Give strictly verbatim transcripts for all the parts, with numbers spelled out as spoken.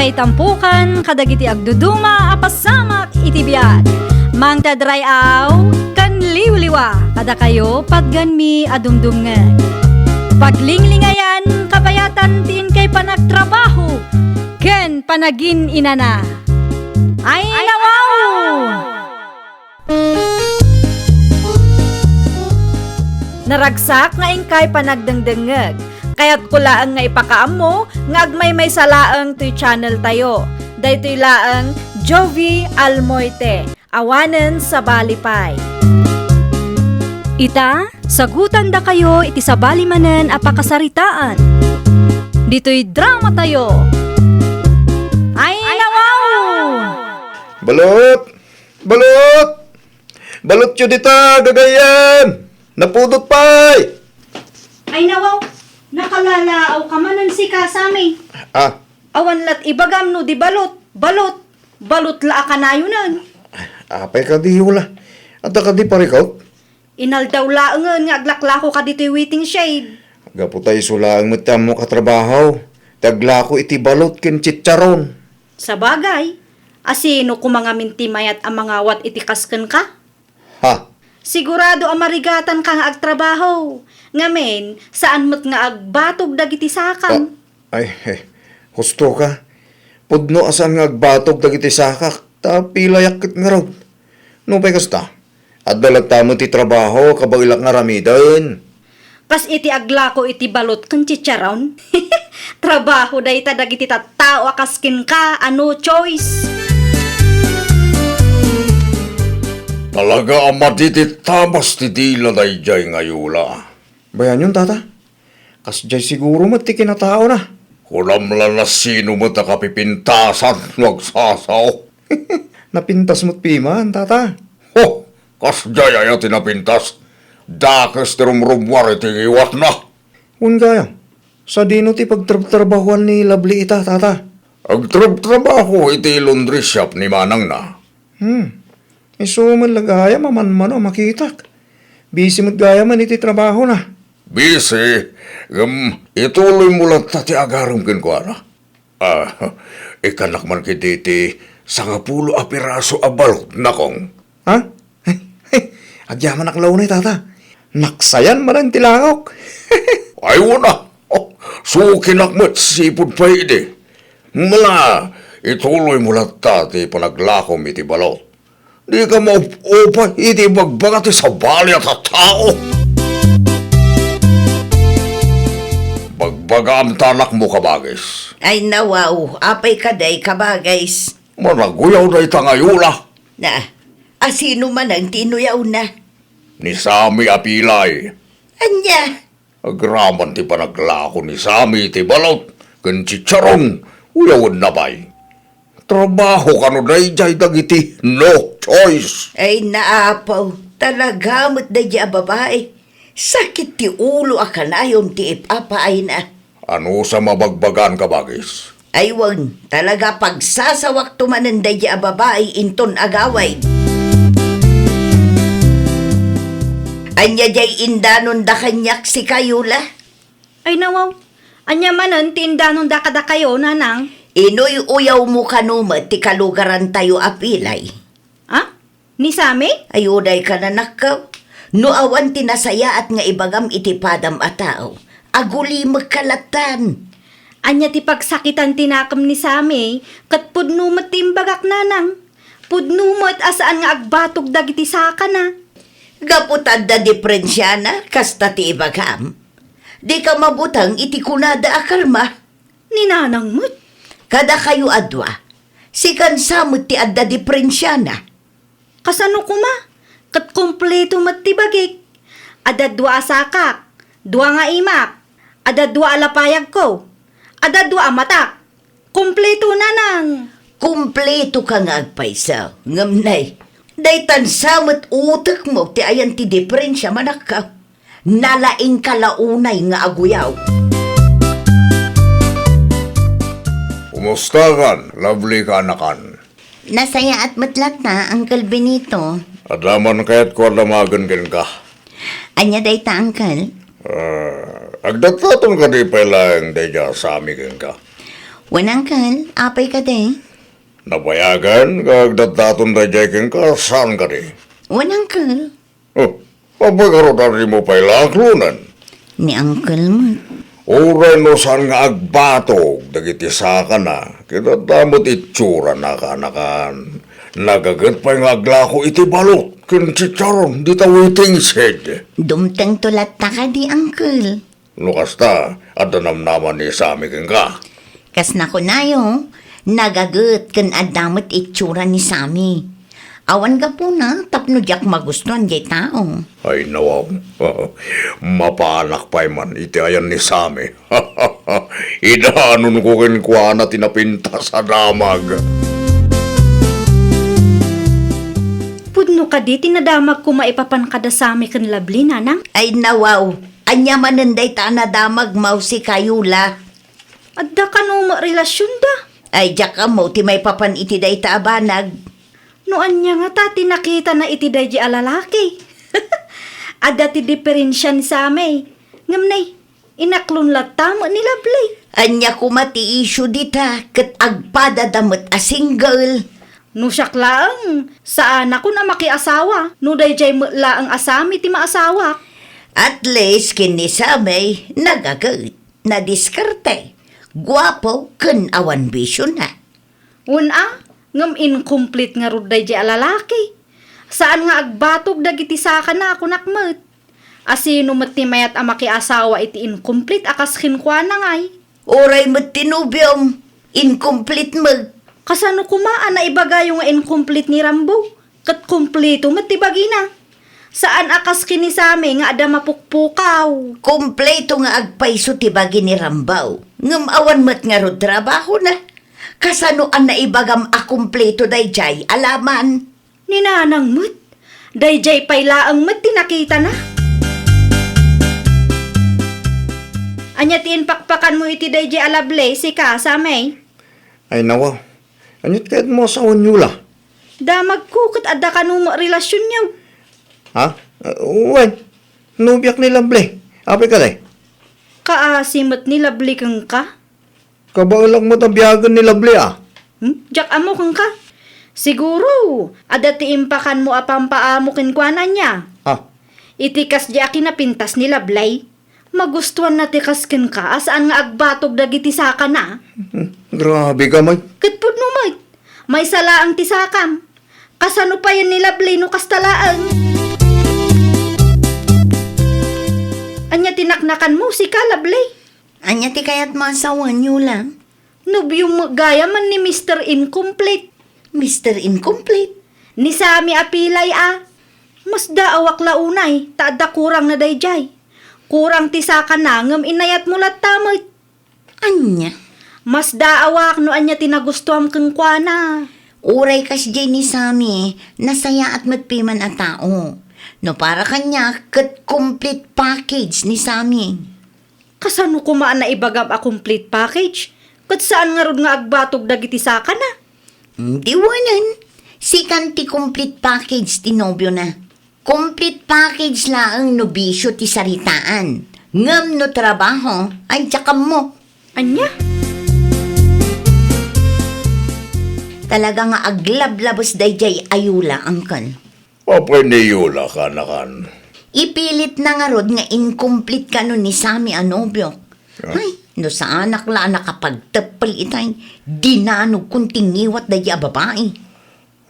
Itampukan kadagiti agduduma a pasamak iti biag. Mangted ray-aw ken liwliwa kadakayo patgenmi a dumdumngeg. Paglinglingayan, kabayatan ti inkay panagtrabaho ken panagin-inana. Ay, nawaw! Naragsak nga inkay panagdengdengngeg. Kayatko laeng nga ipakaammo nga agmaymaysa laeng toy channel tayo. Daytoy laeng Jovi Almoite, awanen sabali pay. Ita, sagutandakayo iti sabali manen a pakasaritaan. Ditoy drama tayo. Ay, nawaw! Balut! Balut! Balutyo dita, gagayyem! Napudot pay! Ay, nawaw! Nakalalaawka manen sika, Sammy. Ah. Awan lat ibagam no di balut, balut, balut la a kanayonen. Apay kadi, Yola? Adda kadi parikot? Inaldaw laengen nga aglaklako ka ditoy waiting shed. Gapu ta isu laeng met ti ammok a trabaho, ti aglako iti balut ken chicharon. Sabagay, asino koma ngamin ti mayat a mangawat iti kas kenka? Ha? Sigurado a marigatanka nga agtrabaho. Ngamin, saan met nga agbatog dagiti sakam. Ah, ay, eh, husto ka. Pudno a saan nga agbatog dagiti sakak, ta pilayak ket ngarud. Nupay kasta, adda latta met ti trabaho a kabaelak nga aramiden. Kas iti aglako iti balut ken chicharon. Trabaho dayta dagiti tattao a kas kenka a no choice. Talaga a madi ti tabas ti dila daydiay nga Yola. Bayanyon, tata. Kasdiay siguro met ti kinataona. Kunam la no sino met a kapipintasan no agsasao. Napintas met piman, tata. Ho! Kasdiay aya ti napintas? Dakes ti rumrumuar iti ngiwatna. Wen gayam, sadino ti pagtrabtrabahoan ni Lovely ita, tata? Agtrabtrabaho iti laundry shop ni manangna. Hmm. Isu met la gayam a manmano a makitak. Busy met gayam iti trabahona. Busy? Ngem ituloymo latta ti agarem kenkuana. Ah, ikkannak man ketdi ti sangapulo a piraso a balut, nakong. Ha? Agyamanak la unay, tata. Naksayan manen ti langok. Ay, wen a. Oh, sukinak met sipud pay idi. Mala, ituloymo latta ti panaglakom iti balut. Dika maup-upay iti ibagbaga ti sabali a tattao. Bagbagaam ta anakmo, kabagis. Ay, nawaw, apay kadi, kabagis? Managuyaw dayta nga Yola. Na, asino manen ti inuyawna? Ni Sammy a pilay. Ania? Agraman ti panaglako ni Sammy iti balut ken chicharon, uyawenna pay. Trabaho kano daydiay dagiti no choice. Ay, naapaw, talaga met daydiay a babai. Sakit ti ulo a kanayon ti ipapaayna. Anusam a bagbagaan, kabagis? Ay wen, talaga pagsasawakto manen daydiay a babai inton agawid. Ania diay indanonda kaniak sika, Yola? Ay nawaw, ania manen ti indanonda kadakayo, nanang? Inuy-uyawmo kano met ti kalugarantayo a pilay. Ha? Ni Sammy? Ay, uday ka, nanakkaw. No awan ti nasayaat nga ibagam iti padam a tao, agulimekka lattan. Ania ti pagsakitan ti nakem ni Sammy, ket pudno met ti imbagak, nanang. Pudno met a saan nga agbatog dagiti sakana. Gapu ta adda diferensiana, kasta ti ibagam. Dika mabuteng iti kunada a kalma. Ni nanang met. Kadakayo a dua, sikan sa met ti adda diferensiana. Kasano koma? Ket kompleto met ti bagik. Adda dua a sakak, dua nga imak, adda dua a lapayagko, adda dua a matak. Kompleto, nanang. Kompleto ka nga agpayso, ngem nay, daytan sa met utekmo ti ayan ti diferensia, manakkaw. Nalaingka la unay nga aguyaw. Kumusta kan, Lovely, kaanakan? Nasayaat met latta, Uncle Benito. Adda man kayatko a damagen kenka. Ania dayta, Uncle? Ah, agdatdaton kadi pay laeng daydiay a Sammy kenka? Wen, Uncle, apay kadi? Nabayagen nga agdatdaton daydiay kenka, saan kadi? Wen, Uncle. Oh, apay garud a dimo pay la aklonen? Ni Uncle met. Uray no saan nga agbatog dagiti sakana, ket adda met itsurana, kaanakan. Nagaget pay nga aglako iti balot ken chicharon dita waiting shed. Dumtengto latta kadi, Uncle? No kasta, adda namnama ni Sammy kenka? Kas nakunayo, nagaget ken adda met itsura ni Sammy. Awan gapuna tapno diak magustuan diay tao. Ay, nawaw. Mapaanak pay man iti ayan ni Sammy. Idanonko kenkuana ti napintas a damag. Pudno kadi ti nadamagko maipapan kada Sammy ken Lovely, nanang? Ay, nawaw. Ania manen dayta a nadamag, Mausi, kayo la? Adda kano met relasionda? Ay, diak ammo ti maipapan iti dayta a banag. No ania ngata ti nakitana iti daydi a lalaki? Adda ti diferensian, Sammy. Ngem nay, inaklon latta met ni Lovely. Ania koma ti issue dita ket agpadada met a single? No siak laeng, saanakon a makiasawa no daydiay met laeng a Sammy ti maasawak. At least, ken ni Sammy, nagaget, nadiskarte, guapo, ken awan bisiona. Wen a, ngem incomplete ngarud daydiay a lalaki. Saan nga agbatog dagiti sakana, kunak met. Asino met ti mayat a makiasawa iti incomplete a kas kenkuana ngay? Uray met ti nobiom, incomplete met. Kasano koma a naibagayo nga incomplete ni Rambo? Ket kompleto met ti bagina. Saan a kas ken ni Sammy nga adda mapukpukaw. Kompleto nga agpayso ti bagi ni Rambo. Ngem awan met ngarud trabahona. Kasano a naibagam a kompleto daydiay a laman? Ni nanang met. Daydiay pay laeng met ti nakitana. Ania ti impakpakanmo iti daydiay a Lovely, sika, Sammy? Ay, nawa. Ania ti kayatmo a sawen, Yola? Damagko ket adda kano met relasionyo. Ha? Uh, wen. Nobiak ni Lovely. Apay kadi? Kaasi met ni Lovely kenka? Kabaelak met a biagen ni Lovely, a. Hmm? Diak ammo kenka. Siguro, adda ti impakanmo a pampaamo kenkuana, ania? Ah. Iti kasdi a kinapintas ni Lovely, magustuanna ti kas kenka a saan nga agbatog dagiti sakana. Hmm, grabe ka, May. Ket pudno met, maysa laeng ti sakam. Kasano payen ni Lovely no kasta laeng? Ania ti naknakanmo, sika, Lovely? Ania ti kayatmo a sawen, Yola? Nobiom met gayam ni Mister Incomplete. Mister Incomplete? Ni Sammy a pilay a. Masdaawak la unay, ta adda kurangna daydiay. Kurang ti sakana ngem inayatmo latta met. Ania? Masdaawak no ania ti nagustuam kenkuana. Uray kasdiay ni Sammy, nasayaat met piman a tao. No para kaniak, ket complete package ni Sammy. Kasano koma a naibagam a complete package? Ket saan ngarud nga agbatog dagiti sakana? Di wen, sikan ti complete package ti nobiona. Complete package laeng no bisio ti saritaan. Ngem no trabaho, ay diak ammo. Ania? Talaga nga aglablabes daydiay a Yola, uncle. Apay ni Yola, kaanakan? Ipilitna ngarud nga incomplete kano ni Sammy a nobiok. Ah? Ay, no saanak la a nakapagteppel itay, dinanogkon ti ngiwat daydiay a babai.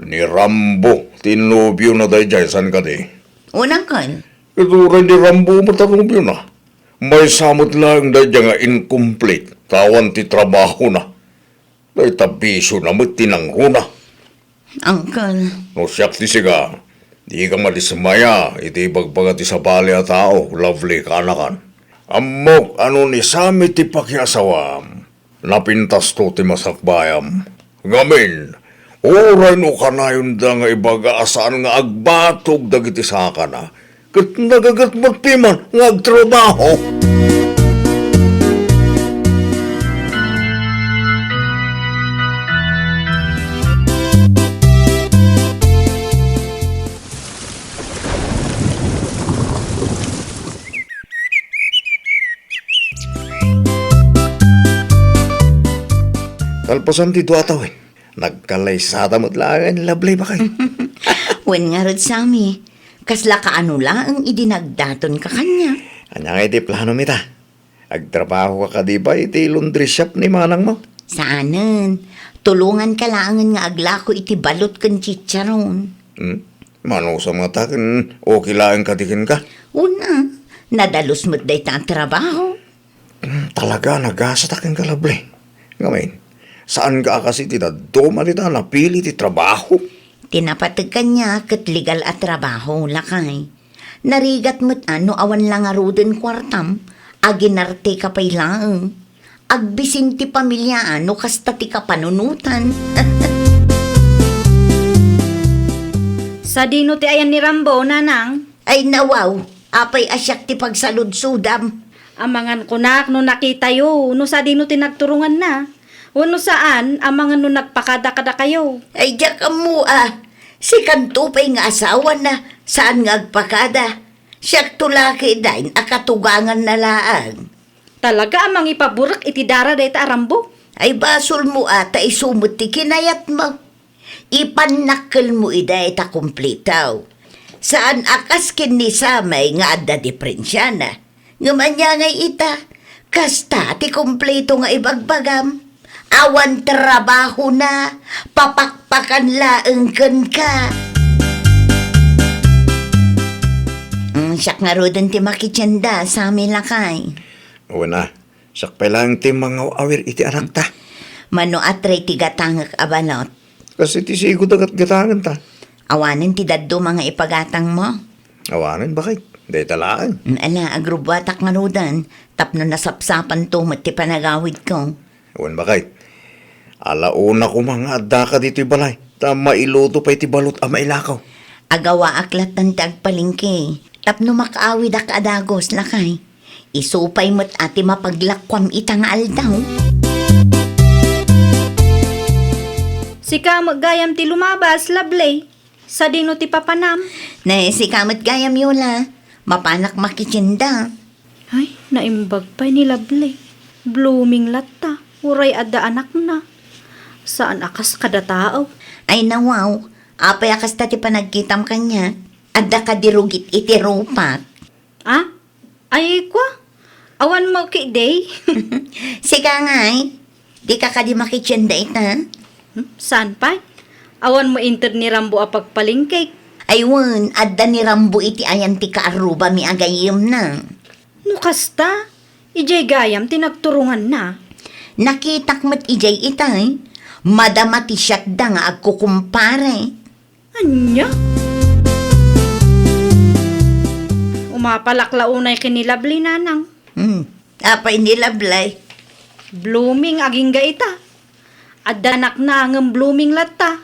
Ni Rambo ti nobiona daydiay, saan kadi? Unang kan? Ket uray ni Rambo met a nobiona. Maysa met laeng daydiay nga incomplete, ta awan ti trabahona. Dayta bisiona met ti nangruna. Uncle. No siak ti sika, dika madismaya iti ibagbaga ti sabali a tao, Lovely, kaanakan. Ammok a no ni Sammy ti pakiasawam, napintasto ti masakbayam. Ngamin, uray no kanayonda nga ibaga a saan nga agbatog dagiti sakana, ket nagaget met piman nga agtrabaho. Kalpasan ti duatawen, nagkalaysada met laeng ni Lovely, baket. Wen ngarud, Sammy, kasla kaano laeng idi nagdatonka kaniak? Ania ngay ti plano mi ta? Agtrabahoka kadi ba iti laundry shop ni manangmo? Saanen. Tulonganka laengen nga aglako iti balot ken chicharon. Hmm? Manusam ngata ken okay laeng kadi kenka? Una, nadalus met dayta a trabaho. Hmm, talaga, nagasat a kenka, Lovely. Ngamin, saanka a kas iti dadduma dita a napili ti trabaho? Ti napateg kaniak ket legal a trabaho, lakay. Narigat met a no awan la ngaruden kuartam, aginarteka pay laeng. Agbisin ti pamilia a no kasta ti kapanunotan. Sadino ti ayan ni Rambo, nanang? Ay, nawaw, apay a siak ti pagsaludsodam? Amangan kunak no nakitayo, no sadino ti nagturonganna. Wenno saan, amangan no nagpakada kadakayo. Ay, diak ammo a. Sikanto pay nga asawana, saan nga agpakada. Siakto la ketdin a katuganganna laeng. Talaga a mangipaburek iti dara dayta a Rambo? Ay, basolmo a ta isu met ti kinayatmo. Ipannakkelmo ida ita kumpleto. Saan a kas ken ni Sammy nga adda diperensiana. Ngem ania ngay ita? Kasta ti kumpleto nga ibagbagam. Awan trabahona, papakpakan laeng kenka. Mm, siak ngaruden ti makitienda, Sammy, lakay. Wen a, siak pay laeng ti mangaw-awir iti anakta. Mano a tre ti gatangek a balot? Kas iti sigo da gatgatangenta. Awanen ti dadduma nga ipagatangmo? Awanen, baket. Dayta laeng. Mm, ala, agrubbuatak ngaruden, tapno nasapsapanto met ti panagawidko. Wen, baket. Ala, una koma nga addaka ditoy balay, ta mailuto pay ti balot a mailakaw. Agawaak lattan ti agpalengke, tapno makaawidak a dagus, lakay. Isu pay met a ti mapaglakuam ita nga aldaw. Sika met gayam ti lumabas, Lovely. Sadino ti papanam? Ne, sika met gayam, Yola. Mapanak makitienda. Ay, naimbag pay ni Lovely. Blooming latta, uray adda anakna. Saan a kas kada tao. Ay, nawaw. Apay a kasta ti panagkitam kaniak? Adda kadi rugit iti rupak? Ah? Ay, kua? Awan mo ki day? Sika ngay, dika kadi makitienda ita? Hmm, saan pay? Awan mo inted ni Rambo a pagpalengkek? Ay wen, adda ni Rambo iti ayan ti kaarrubami a gayyemna. No kasta, idiay gayam ti nagturonganna. Nakitak met idiay itay. Madama ti siatda nga agkukumpare. Ania? Umapalak la unay ken ni Lovely, nanang. Hmm. Apay ni Lovely? Blooming agingga ita. Adda anakna ngem blooming latta.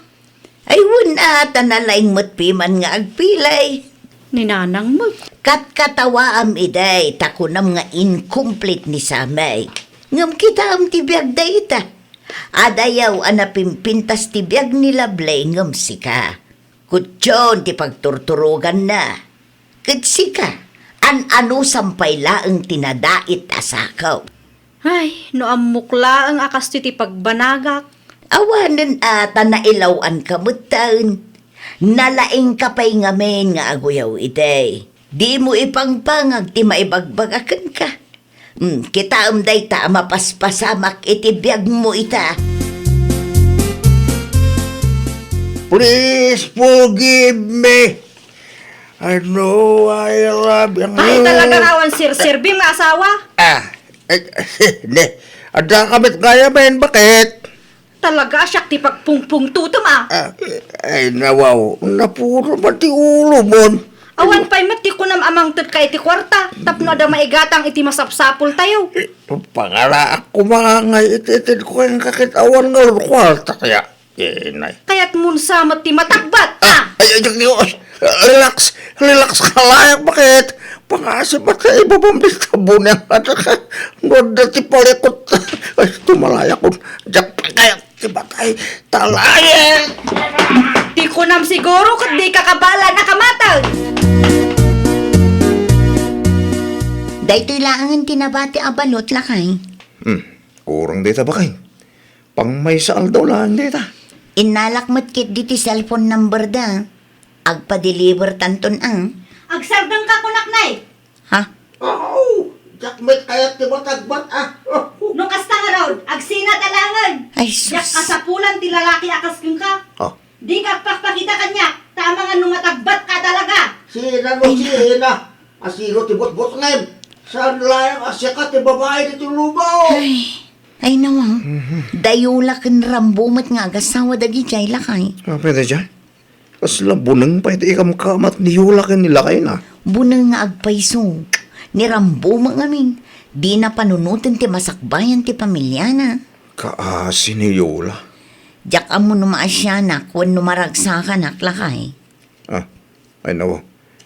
Ay, wen a, ta nalaing met piman nga agpilay. Ni nanang met. Katkatawaam iday, ta kunam nga incomplete ni Sammy. Ngem kitaem ti biag dayta. Adayaw a napimpintas ti biag ni Lovely ngem sika. Kutyon ti pagturturoganna. Ket sika, an-anusam pay laeng ti nadait a sakaw. Ay, no ammok laeng a kastoy ti pagbanagak. Awanen a ta nailaw-anka metten. Nalaingka pay ngamin nga aguyaw iti. Dimo ipangpangag ti maibagbaga kenka. Hmm, kitaem dayta a mapaspasamak iti biagmo ita. Please forgive me. I know I love you. Ay, talaga nga awan sirsirbim nga asawa. Ah, eh, ne, adda ka met gayam, baket. Talaga, siak ti pagpungpungtotem, ah. Ah, ay, nawaw, napuro man ti ulomon. Awan pay met ti kunam a mangted ka iti kuarta, tapno adda maigatang iti masapsapultayo. Pangalaak koma ngay iti ited ko kenka ket awan ngarud kuarta kaya. Inay. Kayat mo sa met ti matakbat, ah! Ay, ay, ay, ay, relax, relax ka layak, baket? Pangasip at sa ibabam ti sabon yang anak. Nuad na ti palikot. Ay, tumalayak ko. Diyak pa kaya ti batay. Talayan! Di ko nam siguro ket di ka kabala nakamatag. Daytoy laangen ti nabati a balot, lakay. Hmm, kurang dayta, bakay. Pangmaysa aldaw laeng dayta. Innalak met ketdi ti cellphone number da. Agpa-deliver tanton a. Agsardengka kunak, Nay. Ha? Aw, diak met kayat ti matagbat, ah. No kasta ngarud, agsina ta laengen. Ay, sus. Diak kasapulan ti lalaki a kas kenka. Ah. Dika agpakpakita kaniak, ta amangan no matagbatka talaga. Sina no sina? Asino ti butbutngem? Saan laeng a siaka ti babai ditoy lubong? Ay, ay, nawang. Mhm. Da Yola ken Rambo met nga agasawa dagidiay, lakay. Apay daydiay? Kasla buneng pay ti ikamkamat ni Yola ken ni lakayna. Buneng nga agpayso. Ni Rambo met ngamin. Dina panunoten ti masakbayan ti pamiliana. Kaasi ni Yola. Diak ammo no maasianak wenno maragsakanak, lakay. Ah, ay, nawa.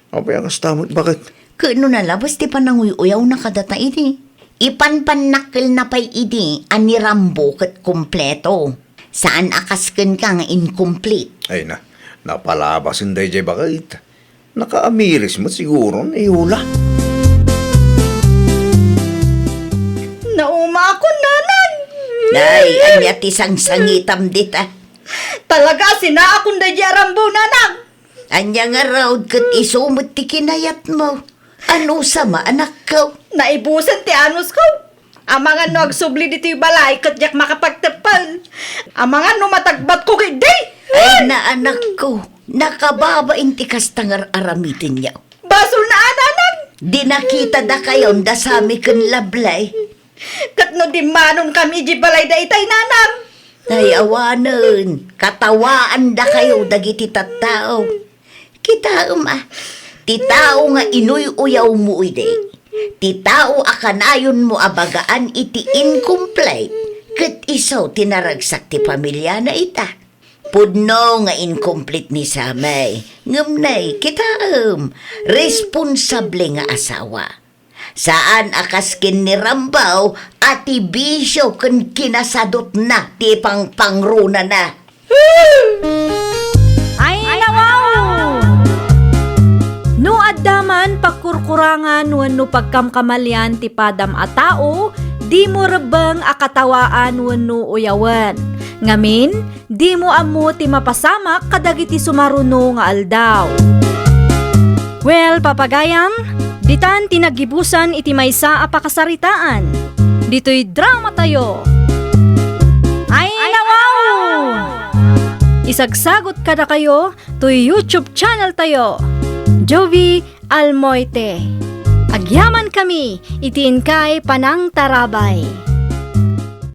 Apay a kasta met, baket? Ket no nalabas ti pananguy-uyawna kadata idi, ipanpannakkelna pay idi a ni Rambo ket kompleto. Saan a kas kenka nga incomplete. Ay na, napalabasen daydiay, baket. Nakaamiris met siguro ni Yola. Naumaakon, nanang. Nay, ania ti sangsangitam dita? Talaga, sinaakon daydiay a Rambo, nanang. Ania ngarud ket isu met ti kinayatmo? Ano sama, anakko? Naibusen ti anusko. Amangan no agsubli ditoy balay ket diak makapagteppel. Amangan no matagbatko ketdi. Ay, na, anakko, nakababain ti kasta nga ar-aramitenyo. Basolna a, nanang. Di nakita dakayon da Sami ken Lablay. Ket no dimmanonkami idiay balay daytay, nanang? Ay, awanen, katawaandakayo dagiti tattao. Kitaem a, ti tao nga inuy-uyawmo idi, ti tao a kanayonmo a bagaan iti incomplete, ket isu ti naragsak ti pamiliana ita. Pudno nga incomplete ni Samay, ngem nay, kitaem, responsable nga asawa. Saan a kas ken ni Rambaw a ti bisio ken kinasadutna ti pangpangrunana. Ay, nawaw! No adda man pagkurkurangan wenno pagkamkamalian ti padam a tao, dimo rebbeng a katawaan wenno uyawen. Ngamin, dimo ammo ti mapasamak kadagiti sumaruno nga aldaw. Well, papagayam, ditan ti naggibusan iti maysa a pakasaritaan. Ditoy drama tayo. Ay, nawaw! Isagsagot kadakayo toy YouTube channel tayo, Jovi Almoite. Agyaman kami iti inkay panangtarabay.